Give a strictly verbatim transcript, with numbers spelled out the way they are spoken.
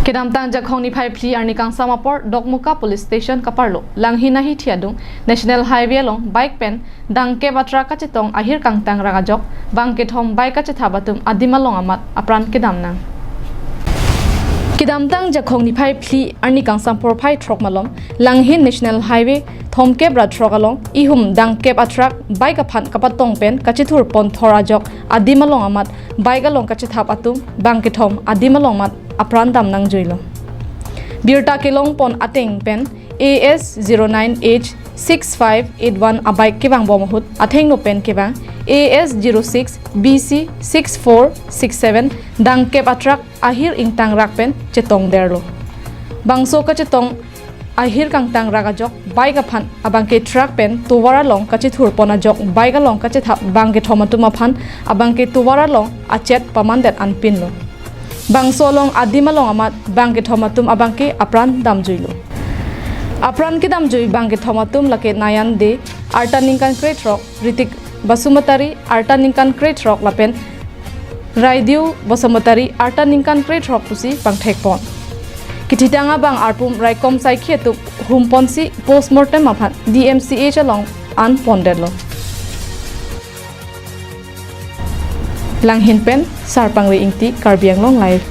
Kedamtang Jakhong niphai phli arni kangsam apor Dokmoka Police Station kaparlo Langhin ahithi adung National Highway along bike pen dangkep atruck kachetong ahir kangtang rak ajok bang kethom bike kachethap atum adim along amat apran kedam nang. Kedamtang Jakhong niphai phli arni kangsam porphai throk malom Langhin National Highway thomkep ra throk along ihum dangkep atruck bike aphan kapatong pen kachethur pon thor ajok adim along amat bike along kachethap atum bang kethom adim along amat apran dam nangjuilo. Birta kelong pon ateng pen A S zero nine H six five eight one abike kevang bom ahut athengno pen kevang A S zero six B C six four six seven dangkep atruck ahir ingtang rak pen chetong derlo. Bangso kachetong ahir kangtang rak ajok bike aphan abangke truck pen tovar along kachethur pon ajok bike along kachethap bang kethom atum aphan abangke tovar along achet pamandet anpinlo. Bangso along adim along amat bang kethom atum abangke apran damjuilo. Apran kedamjui bang kethom atum lake Nayan Dey, arta ningkan krethrok, Ritik Basumatary, arta ningkan krethrok lapen Raidiu Basumatary, arta ningkan krethrok pusi pangthek pon. Kethitang abang arpum raikom saikhi atum hum ponsi postmortem aphan D M C H along an pondetlo. Langhin pen Sarpangri Ingti, Karbi Anglong Live.